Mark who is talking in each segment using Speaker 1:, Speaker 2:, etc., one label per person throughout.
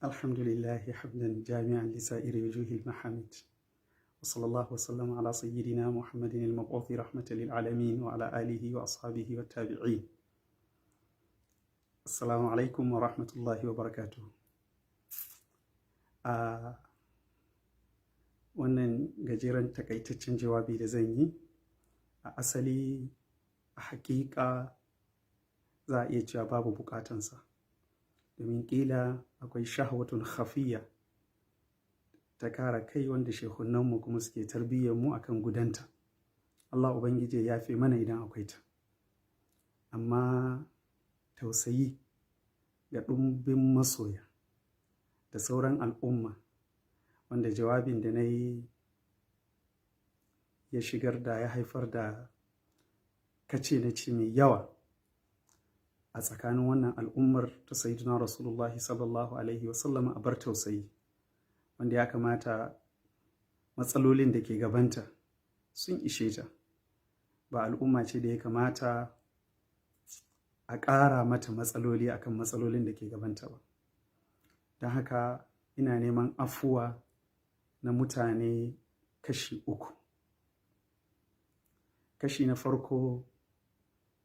Speaker 1: الحمد لله حمدا جامعا لسائر وجوه المحامد، وصلى الله وسلم على سيدنا محمد المبعوث رحمة للعالمين وعلى آله وأصحابه والتابعين. السلام عليكم ورحمة الله وبركاته. Wannan gajeren takaitaccen jawabi da zan yi, a asali, a hakika, za a iya cewa babu bukatansa, domin ƙila akwai shahwatun khafiyya ta kara kai wanda shehunanmu kuma suke tarbiyyar mu akan gudanta. Allah Ubangiji ya fi mana idan akwai ta. Amma tausayi ga ɗumbin masoya da sauran al'umma wanda jawabin da na yi ya shigar da ya haifar da kace na ce mai yawa a tsakanin wannan al'ummar ta Sayyidina Rasulullahi sallallahu alaihi wasallam, a bar tausayi, wanda ya kamata matsalolin da ke gabanta sun ishe ta. Ba al'umma ce da ya kamata a ƙara mata matsaloli akan matsalolin da ke gabanta ba. Don haka ina neman afuwa na mutane kashi uku. Kashi na farko,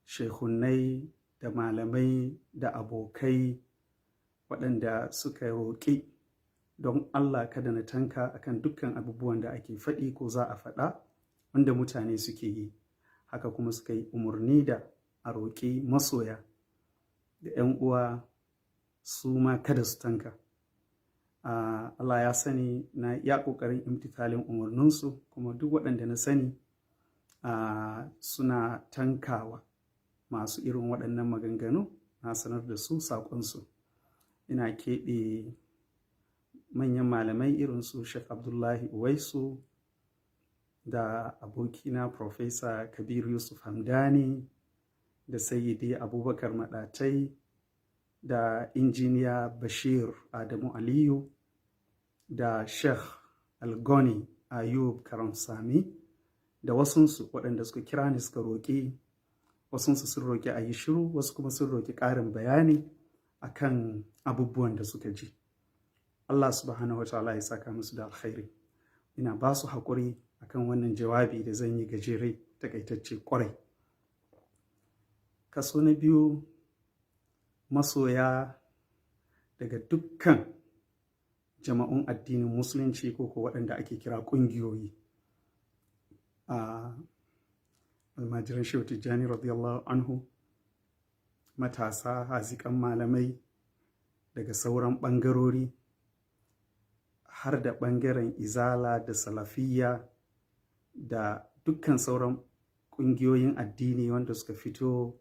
Speaker 1: shehunnai da malamai da abokai waɗanda suka roƙi don Allah kada na tanka akan dukkan abubuwan da ake faɗi ko za a faɗa wanda mutane suke yi. Haka kuma suka yi umarni da a roƙi masoya da 'yan uwa su ma kada su tanka. Allah ya sani na iya ƙoƙarin imtithalin umarninsu, kuma duk waɗanda na sani suna tankawa masu irin waɗannan maganganu, na sanar da su saƙonsu. Ina keɓe manyan malamai irin su Sheikh Abdullahi Uwaisu da abokina Professor Kabir Yusuf Hamdani da Sayyidi Abubakar Maɗatai da Injiniya Bashir Adamu Aliyu da Sheikh Algoni Ayub Karamsami da wasunsu waɗanda suka kira ni suka roƙi. Wasunsu sun roƙi a yi shiru, wasu kuma sun roƙi ƙarin bayani akan abubuwan da suka ji. Allah subhanahu wa ta'ala ya saka musu da alkhairi. Ina ba su haƙuri akan wannan jawabi da zan yi, gajere, takaitacce ƙwarai. Kaso na biyu, masoya daga dukkan jama'un addinin Musulunci ko waɗanda ake kira ƙungiyoyi, a almajiran Shehu Tijjani radiyallahu anhu, matasa haziƙan malamai daga sauran ɓangarori, har da ɓangaren Izala da Salafiyya da dukkan sauran ƙungiyoyin addini wanda suka fito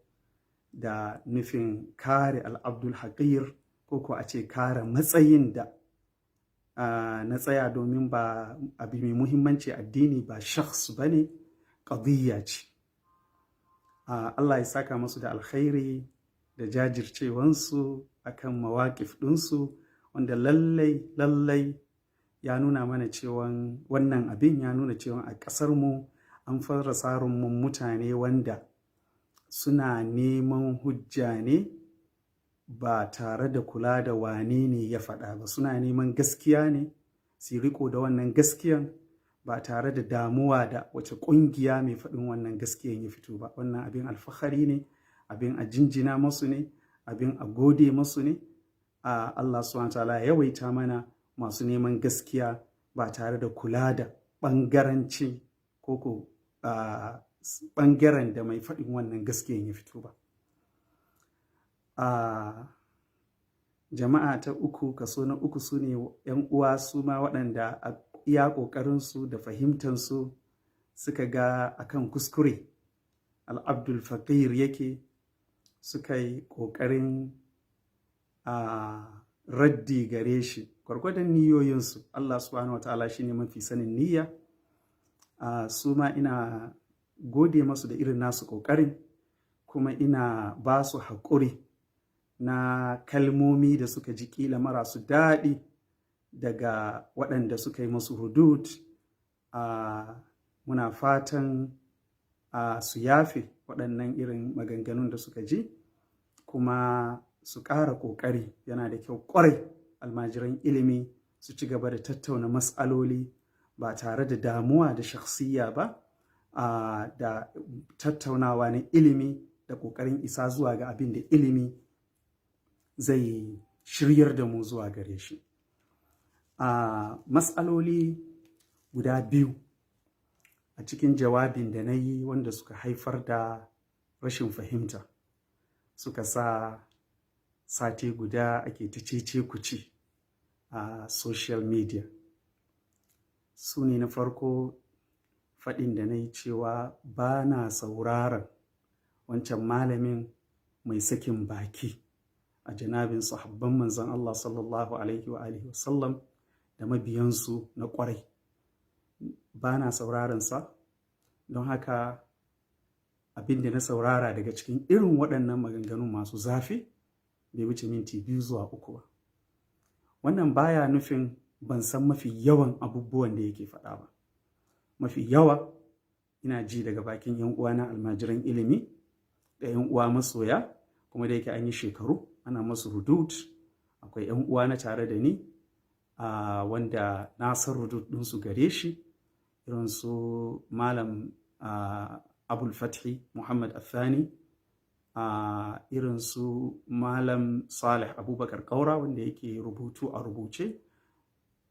Speaker 1: da nufin kare al'abdul haƙir, ko a ce kare matsayin da na tsaya, domin ba abu mai muhimmanci addini ba shakhs ba ne, ƙadiyya ce. Allah ya saka musu da alkhairi da jajircewansu akan mawaƙif ɗinsu, wanda lallai lallai ya nuna mana cewa wannan abin ya nuna cewa a ƙasarmu an fara samun mutane wanda suna neman hujja ne ba tare da kula da wane ne ya faɗa ba. Suna neman gaskiya ne, su riko da wannan gaskiyan ba tare da damuwa da wace ƙungiya mai faɗin wannan gaskiyan ya fito ba. Wannan abin alfahari ne, abin a jinjina masu ne, abin a gode masu ne. A Allah subhanahu ta'ala ya yawaita mana masu neman gaskiya ba tare da kula da ɓangaranci ko ɓangaren da mai faɗin wannan gaskiyan ya fito ba. A jama'a ta uku, kaso na uku, su ne 'yan uwa su ma waɗanda a iya ƙoƙarinsu da fahimtansu suka ga akan kuskure al'abdul faqir yake, suka yi ƙoƙarin a raddi gare shi gwargwadon niyoyinsu. Allah subhanahu wataala shine mafi sanin niyya. Su ma ina gode masu da irin nasu ƙoƙarin, kuma ina ba su haƙuri na kalmomi da suka ji ƙila marasu daɗi daga waɗanda suka yi masu hudud. Muna fatan su yafe waɗannan irin maganganun da suka ji, kuma su ƙara ƙoƙari. Yana da kyau ƙwarai. Almajiran ilimi su ci gaba da tattauna matsaloli ba tare da damuwa da shakhsiyya ba, da tattaunawa na ilimi da ƙoƙarin isa zuwa ga abin da ilimi zai shiryar da mu zuwa gare shi. A matsaloli guda biyu a cikin jawabin da na yi wanda suka haifar da rashin fahimta, suka sa sati guda ake ta cece kuce a social media, su ne: na farko, faɗin da na yi cewa ba na sauraron wancan malamin mai sakin baki a janabin sahabban Manzon Allah sallallahu alaihi wa alihi wasallam da mabiyansu na ƙwarai. Ba na sauraron sa, don haka abin da na saurara daga cikin irin waɗannan maganganun masu zafi bai wuce minti 2 zuwa 3 ba. Wannan baya nufin ban san mafi yawan abubuwan da yake faɗa ba. Mafi yawa ina ji daga bakin 'yan uwana almajiran ilimi da 'yan uwa masoya, kuma da yake an yi shekaru ana masu rudud, akwai 'yan uwa na tare da ni wanda na san rudud ɗinsu gare shi, irin su Malam Abul Fathi Muhammad Athani, irin su Malam Salih Abubakar Kaura wanda yake rubutu a rubuce,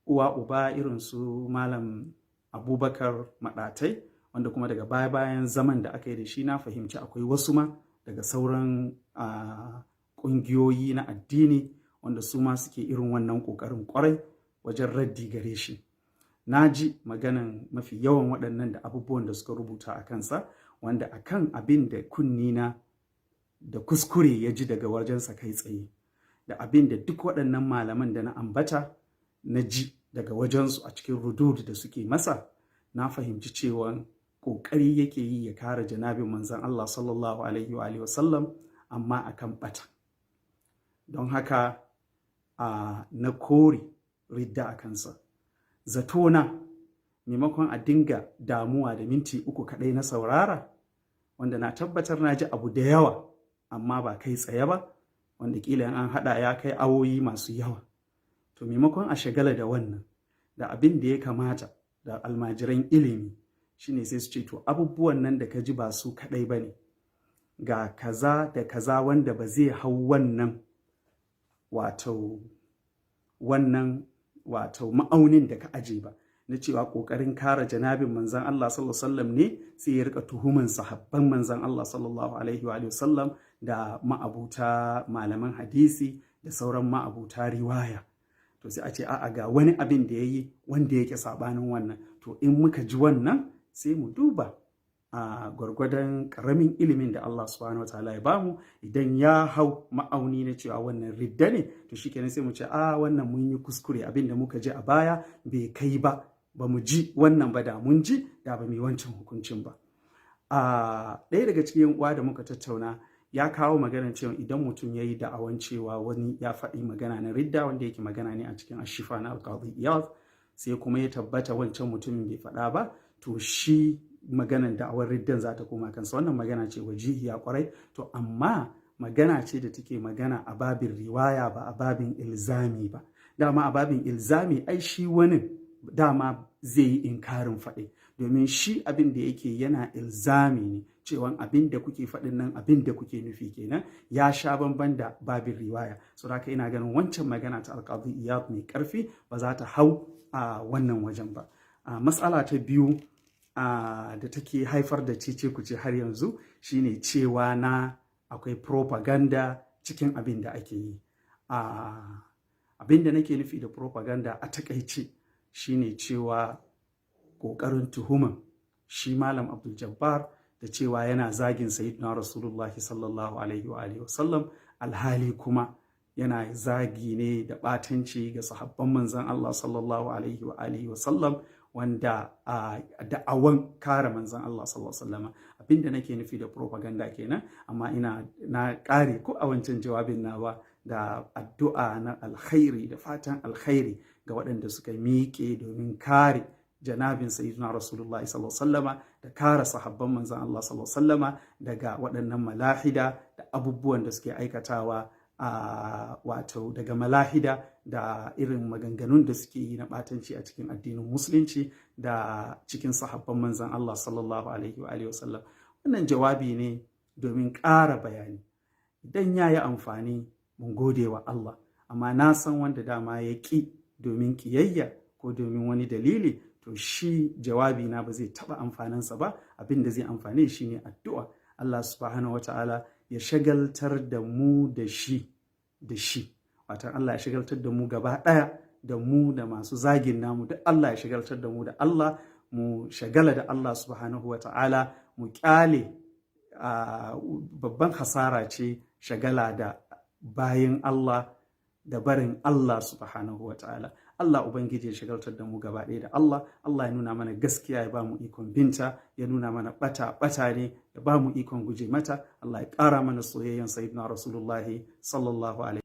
Speaker 1: uwa uba irin su Malam Abubakar Maɗatai, wanda kuma daga baya-bayan zaman da aka yi da shi na fahimci akwai wasu ma daga sauran ƙungiyoyi na addini wanda su ma suke irin wannan ƙoƙarin ƙwarai wajen raddi gare shi. Na ji maganan mafi yawan waɗannan da abubuwan da suka rubuta a kansa, wanda akan abin da kunnina da kuskure ya ji daga wajensa kai tsaye da abin da duk waɗannan malaman da na ambata na ji daga wajensu a cikin rudud da suke masa, na fahimci cewa ƙoƙari yake yi ya kare janabin Manzon Allah sallallahu alaihi wa wasallam, amma akan ɓata. Don haka na kore ridda a kansa. Zatona, maimakon a dinga damuwa da minti 3 kaɗai na saurara, wanda na tabbatar na ji abu da yawa amma ba kai tsaye ba, wanda kila an haɗa ya kai awoyi masu yawa, to maimakon a shagala da wannan, da abin da ya kamata da almajiran ilimi shine sai su ce, "To, abubuwan nan da ka ji ba su kaɗai ba ne, ga kaza da kaza wanda ba zai hau wannan wato ma'aunin da ka aje ba na cewa ƙoƙarin kare janabin Manzan Allah sallallahu alaihi wasallam ne, sai ya rika tuhuman sahabban Manzan Allah sallallahu alaihi wa sallam da ma'abuta malaman hadisi da sauran ma'abuta riwaya." To sai a ce, "A'a, ga wani abin da ya yi wanda yake sabanin wannan." To in muka ji wannan, sai mu duba a gwargwadon karamin ilimin da Allah subhanahu wataala ya bamu. Idan ya hau ma'auni na cewa wannan ridda ne, to shikenan, sai mu ce, "A, wannan mun yi kuskure, abin da muka ji a baya bai kai ba, ba mu ji wannan ba. Da mun ji, da ba mu yi wancan hukuncin ba." A ɗaya daga cikin uwa da muka tattauna ya kawo maganar cewa idan mutum ya yi da'awan cewa wani ya faɗi magana na ridda, wanda yake magana ne a cikin Ashifa na Alƙadi Iyad, sai kuma ya tabbata wancan mutumin bai faɗa ba, to shi maganan da'awar riddan za ta koma kansa. Wannan magana ce wajihiya kwarai, to amma magana ce da take magana a babin riwaya, ba a babin ilzami ba. Dama a babin ilzami ai shi wani dama zai yi inkarin faɗi, domin shi abin da yake yana ilzami ne cewa abin da kuke faɗin nan, abin da kuke nufi kenan, ya sha bamban da babin riwaya. So haka ina ganin wancan magana ta Alƙadi Iyad mai ƙarfi ba za ta hau a wannan wajen ba. Matsala ta biyu da take haifar da cece kuce har yanzu shine cewa na akwai propaganda cikin abin da ake yi. Abin da nake nufi da propaganda a takaice shine cewa ƙoƙarin tuhuman shi Malam Abdul Jabbar da cewa yana zagin Sayyidina Rasulullahi sallallahu alaihi wa alihi wasallam, alhali kuma yana zagi ne da ɓatanci ga sahabban Manzon Allah sallallahu alaihi wa alihi wasallam, wanda a da'awan kare Manzon Allah sallallahu alaihi wasallam. Abinda nake nufi da propaganda kenan. Amma ina na ƙare ko a wancan jawabin nawa da addu'a na alkhairi da fatan alkhairi ga waɗanda suka miƙe domin kare janabin Sayyidina Rasulullahi sallallahu alaihi wasallama da kare sahabban Manzon Allah sallallahu alaihi wasallama daga waɗannan malahida da abubuwan da suke aikatawa. Wato daga malahida da irin maganganun da suke yi na ɓatanci a cikin addinin Musulunci da cikin sahabban Manzan Allah sallallahu alaihi wa wasallam. Wannan jawabi ne domin ƙara bayani. Idan ya yi amfani, mun gode wa Allah, amma na san wanda dama ya ƙi domin ƙiyayya ko domin wani dalili, to shi jawabi na ba zai taɓa amfaninsa ba. Abin da zai amfane shi ne addu'a. Allah subhanahu wata'ala ya shagaltar da mu da shi, watan Allah ya shagaltar da mu gaba ɗaya, da mu da masu zagin namu duk. Allah ya shagaltar da mu da Allah, mu shagala da Allah subhanahu wata'ala, mu kyale. Babban hasara ce shagala da bayin Allah da barin Allah subhanahu wata'ala. Allah Ubangiji ya shagaltar da mu gaba ɗaya da Allah. Allah ya nuna mana gaskiya, ya ba mu ikon binta, ya nuna mana ɓata ɓata ne, ya ba mu ikon guje mata. Allah ya ƙara mana soyayyan Sayyidina Rasulullahi sallallahu alaihi.